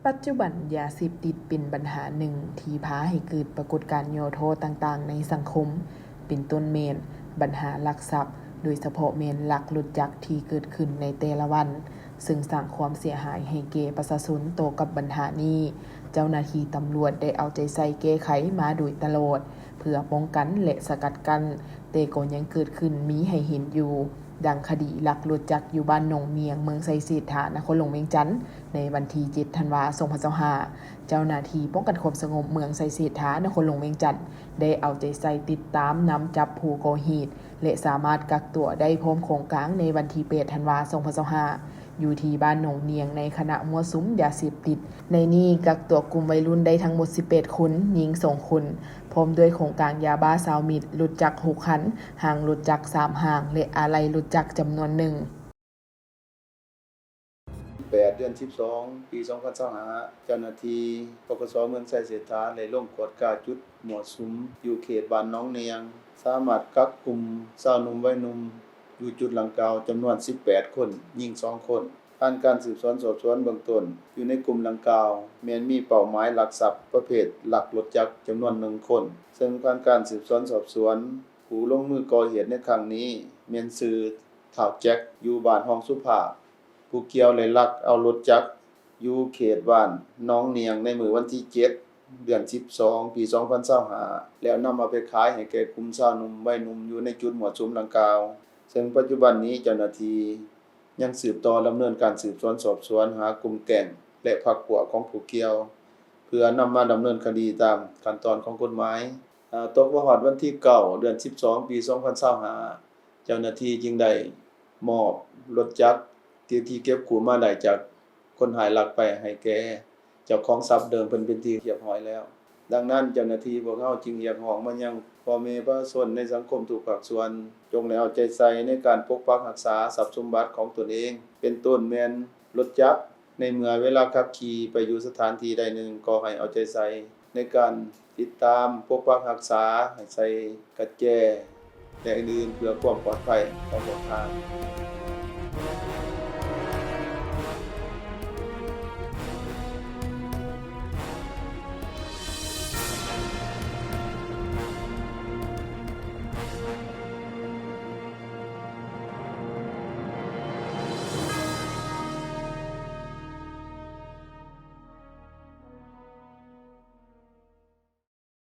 ປັດຈຸບັນ ຢາເສບຕິດເປັນບັນຫາໜຶ່ງທີ່ພາໃຫ້ເກີດປາກົດການຫຍໍ້ທໍ້ຕ່າງໆໃນສັງຄົມ, ເປັນຕົ້ນແມ່ນບັນຫາລັກຊັບ, ໂດຍສະເພາະແມ່ນລັກລົດຈັກທີ່ເກີດຂຶ້ນໃນແຕ່ລະວັນ, ເຊິ່ງສ້າງຄວາມເສຍຫາຍໃຫ້ແກ່ປະຊາຊົນ. ຕໍ່ກັບບັນຫານີ້, ເຈົ້າໜ້າທີ່ຕຳຫຼວດໄດ້ເອົາໃຈໃສ່ແກ້ໄຂມາໂດຍຕະຫຼອດ ເພື່ອປ້ອງກັນ ແລະ ສະກັດກັ້ນ, ແຕ່ກໍຍັງເກີດຂຶ້ນມີໃຫ້ເຫັນຢູ່. ດັ່ງຄະດີລັກລົດຈັກຢູ່ບ້ານໜອງນຽງ ເມືອງໄຊເສດຖາ ນະຄອນຫຼວງວຽງຈັນ ໃນວັນທີເຈັດ ທັນວາ ສອງພັນຊາວຫ້າ, ເຈົ້າໜ້າທີ່ປ້ອງກັນຄວາມສະຫງົບເມືອງໄຊເສດຖາ ນະຄອນຫຼວງວຽງຈັນ ໄດ້ເອົາໃຈໃສ່ຕິດຕາມນຳຈັບຜູ້ກໍ່ເຫດ ແລະ ສາມາດກັກຕົວໄດ້ພ້ອມຂອງກາງໃນວັນທີແປດ ທັນວາ ສອງພັນຊາວຫ້າ ຢູ່ທີ່ບ້ານໜອງນຽງ ໃນຄະນະມົ້ວສຸມຢາເສບຕິດ. ໃນນີ້ກັກຕົວກຸ່ມໄວລຸ້ນໄດ້ທັງໝົດສິບແປດຄົນ, ຍິງສອງຄົນ, ພ້ອມດ້ວຍຂອງກາງຢາບ້າຊາວເມັດ, ລົດຈັກຫົກຄັນ, ຮາງລົດຈັກສາມຮາງ ແລະ ອາໄຫຼ່ລົດຈັກຈຳນວນໜຶ່ງ. ແປດ ເດືອນສິບສອງ ປີສອງພັນຊາວຫ້າ ເຈົ້າໜ້າທີ່ ປກສ ເມືອງໄຊເສດຖາ ໄດ້ລົງກວດກາຈຸດມົ້ວສຸມຢູ່ເຂດບ້ານໜອງນຽງ, ສາມາດກັກກຸ່ມຊາວໜຸ່ມໄວໜຸ່ມຢູ່ຈຸດດັ່ງກ່າວຈຳນວນສິບແປດຄົນ, ຍິງສອງຄົນ. ຜ່ານການສືບສວນສອບສວນເບື້ອງຕົ້ນ, ຢູ່ໃນກຸ່ມດັ່ງກ່າວ ແມ່ນມີເປົ້າໝາຍລັກຊັບປະເພດລັກລົດຈັກຈຳນວນໜຶ່ງຄົນ, ເຊິ່ງຜ່ານການສືບສວນສອບສວນ, ຜູ້ລົງມືກໍ່ເຫດໃນຄັ້ງນີ້ແມ່ນຊື່ ທ້າວແຈັກ ຢູ່ບ້ານຮ່ອງສຸພາບ. ຜູ້ກ່ຽວໄດ້ລັກເອົາລົດຈັກຢູ່ເຂດບ້ານໜອງນຽງໃນມື້ວັນທີເຈັດ ເດືອນສິບສອງ ປີສອງພັນຊາວຫ້າ ແລ້ວນຳເອົາໄປຂາຍໃຫ້ແກ່ກຸ່ມຊາວໜຸ່ມໄວໜຸ່ມຢູ່ໃນຈຸດມົ້ວສຸມດັ່ງກ່າວ, ເຊິ່ງປັດຈຸບັນນີ້ເຈົ້າໜ້າທີ່ຍັງສືບຕໍ່ດຳເນີນການສືບສວນສອບສວນຫາກຸ່ມແກ້ງ ແລະ ພັກພວກຂອງຜູ້ກ່ຽວ ເພື່ອນຳມາດຳເນີນຄະດີຕາມຂັ້ນຕອນຂອງກົດໝາຍ. ອາ ຕົກມາຮອດວັນທີເກົ້າ ເດືອນສິບສອງ ປີສອງພັນຊາວຫ້າ ເຈົ້າໜ້າທີ່ຈຶ່ງໄດ້ມອບລົດຈັກທີ່ ທີ່ເກັບກູ້ມາໄດ້ຈາກຄົນຮ້າຍລັກໄປໃຫ້ແກ່ເຈົ້າຂອງຊັບເດີມເພິ່ນເປັນທີ່ຮຽບຮ້ອຍແລ້ວ. ດັ່ງນັ້ນ ເຈົ້າໜ້າທີ່ພວກເຮົາຈຶ່ງຮຽກຮ້ອງມາຍັງພໍ່ແມ່ປະຊາຊົນໃນສັງຄົມທຸກພາກສ່ວນ ຈົ່ງໄດ້ເອົາໃຈໃສ່ໃນການປົກປັກຮັກສາຊັບສົມບັດຂອງຕົນເອງ ເປັນຕົ້ນແມ່ນລົດຈັກ. ໃນເມື່ອເວລາຂັບຂີ່ໄປຢູ່ສະຖານທີ່ໃດໜຶ່ງ ກໍໃຫ້ເອົາໃຈໃສ່ໃນການຕິດຕາມປົກປັກຮັກສາ, ໃຫ້ໃສ່ກະແຈ ແລະ ອື່ນໆ ເພື່ອຄວາມປອດໄພຂອງພວກທ່ານ.